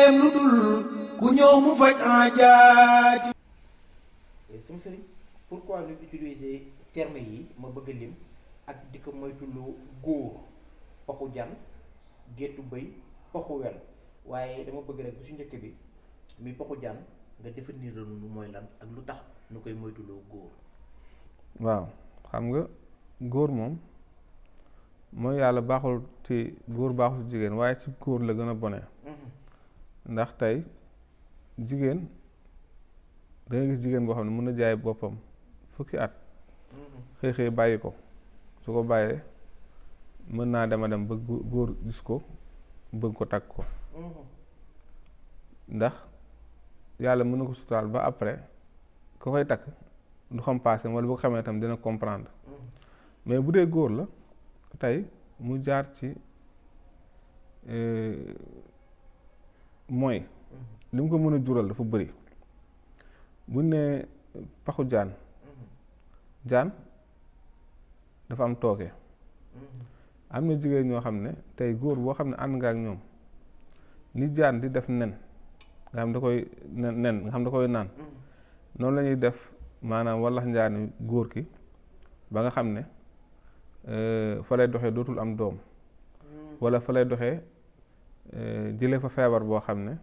yitteem lu dul ku ñëw mu faj aajaati. sama sëriñ pourquoi ñu utiliser terme yi ma bëgg a lim ak di ko moytuloo góor paxu jan géttu bëy paxu wel waaye dama bëgg rek bu su njëkk bi muy paxu jan nga définir lu mooy lan ak lu tax nu koy moytuloo góor. waaw xam nga góor moom mooy yàlla baaxul ci góor baaxul ci jigéen waaye ci góor la gën a bone ndax tey jigéen da nga gis jigéen boo xam ne mën na jaay boppam fukki at xëy xëy bàyyi ko su ko bàyyee mën naa dem ba góor gis ko bëgg ko takk ko ndax yàlla mën na ko sutaal ba après ko koy takk du xam passé wala bu ko xamee tam dina comprendre mais bu dee góor la tey mu jaar ci mooy li mu ko mën a jural dafa bëri buñ ne paxu jaan dafa am tooke am na jigéen ñoo xam ne tey góor boo xam ne ànd nga ak ñoom ni jaan di def nen nga xam da koy nen nga xam da koy naan noonu la ñuy def maanaam wallax njaani góor ki ba nga xam ne fa lay doxee dootul am doom wala fa lay doxee jëlee fa feebar boo xam ne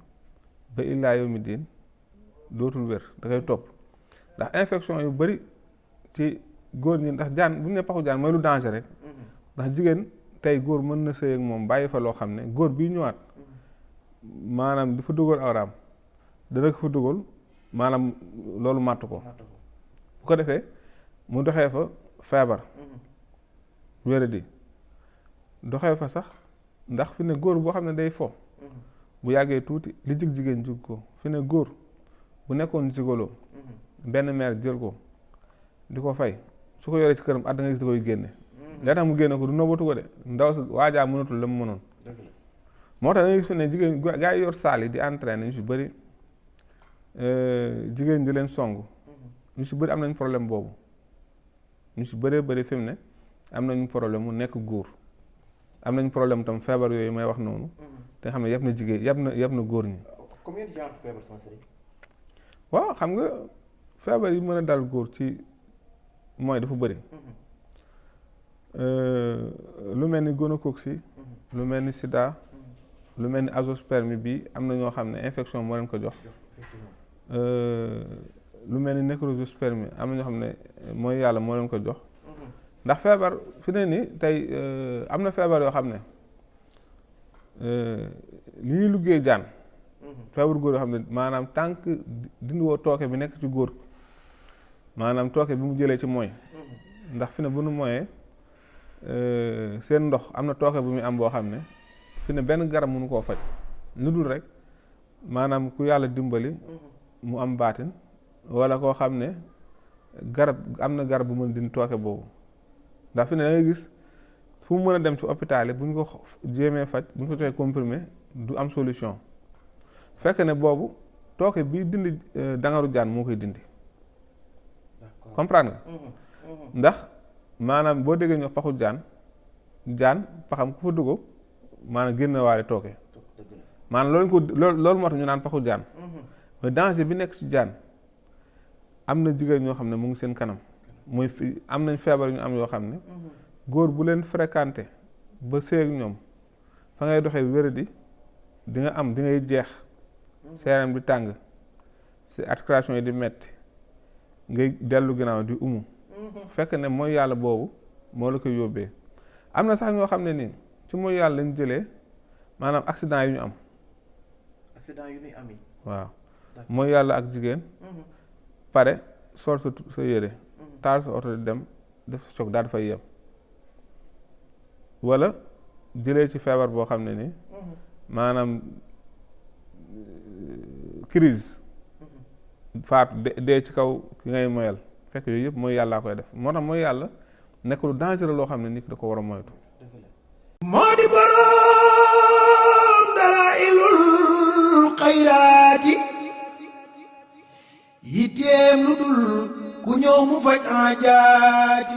ba illaa yawmi diin dootul wér da koy topp ndax infection yu bari ci góor ñi ndax jaan bu ñu ne paxu jaan mooy lu danger rek ndax jigéen tey góor mën na sëy ak moom bàyyi fa loo xam ne góor bii ñëwaat maanaam di fa dugal awraam dana ko fa dugal maanaam loolu màtt ko bu ko defee mu doxee fa feebar wéradi doxee fa sax ndax fi ne góor boo xam ne day fo bu yàggee tuuti li jig jigéen jig ko fi ne góor bu nekkoon jigoloo benn meer jël ko di ko fay su ko yoree ci këram at da nga gis da koy génne lee tax mu génne ko du nobatu ko de ndaw si waajaa mënatul la mu mënoon moo tax da nga gis fi ne jigéen gaa yi yor saal yi di entraîner ñu si bëri jigéen di leen song ñu si bëri am nañ problème boobu ñu si bëree bëri fi mu ne am nañu problème mu nekk góor am nañ problème tam feebar yooyu may wax noonu te nga xam ne yëpp na jigéen yëpp na góor ñi. combien de genre feebar sama sëriñ. waaw xam nga feebar yi mën a dal góor ci mooy dafa bëri lu mel ni gonocoque lu mel ni sida lu mel ni azoospermie bi am na ñoo xam ne infection moo leen ko jox lu mel ni nécrospermie am na ñoo xam ne mooy yàlla moo leen ko jox ndax feebar fi ne ni tey am na feebar yoo xam ne li ñuy liggéey jaan feebar góor yoo xam ne maanaam tànk dindi woo tooke bi nekk ci góor maanaam tooke bi mu jëlee ci mooy ndax fi ne bu nu mooyee seen ndox am na tooke bu muy am boo xam ne fi ne benn garab mënu koo faj lu dul rek maanaam ku yàlla dimbali mu am baatin wala koo xam ne garab am na garab bu mën dindi tooke boobu ndax fi ne da ngay gis fu mu mën a dem ci hôpital yi bu ñu ko jéemee faj bu ñu ko joxee comprimé du am solution fekk ne boobu tooke bii dindi dangaru jaan moo koy dindi comprendre nga ndax maanaam boo déggee ñu wax paxu jaan paxam ku fa dugg maanaam génn waale tooke maanaam loolu moo tax ñu naan paxu jaan mais danger bi nekk ci jaan am na jigéen ñoo xam ne mu ngi seen kanam mooy fi am nañ feebar ñu am yoo xam ne góor bu leen fréquenté ba sëy ak ñoom fa ngay doxee wéradi di nga am di ngay jeex sa yaram di tàng si articulation yi di metti ngay dellu ginnaaw di umu fekk ne mooy yàlla boobu moo la koy yóbbee am na sax ñoo xam ne nii ci mooy yàlla lañ jëlee maanaam accident yi ñu am waaw mooy yàlla ak jigéen pare sol sa yére taal sa oto di dem def sa choc daal di fay yem wala jëlee ci feebar boo xam ne ni maanaam crise faatu dee ci kaw ki ngay moyal fekk yooyu yëpp mooy yàllaa koy def moo tax mooy yàlla nekk lu dangereux loo xam ne nit ki da ko war a moytu moo di boroom dalaa'ilul xayraati yitteem lu dul ku ñëw mu faj aajaati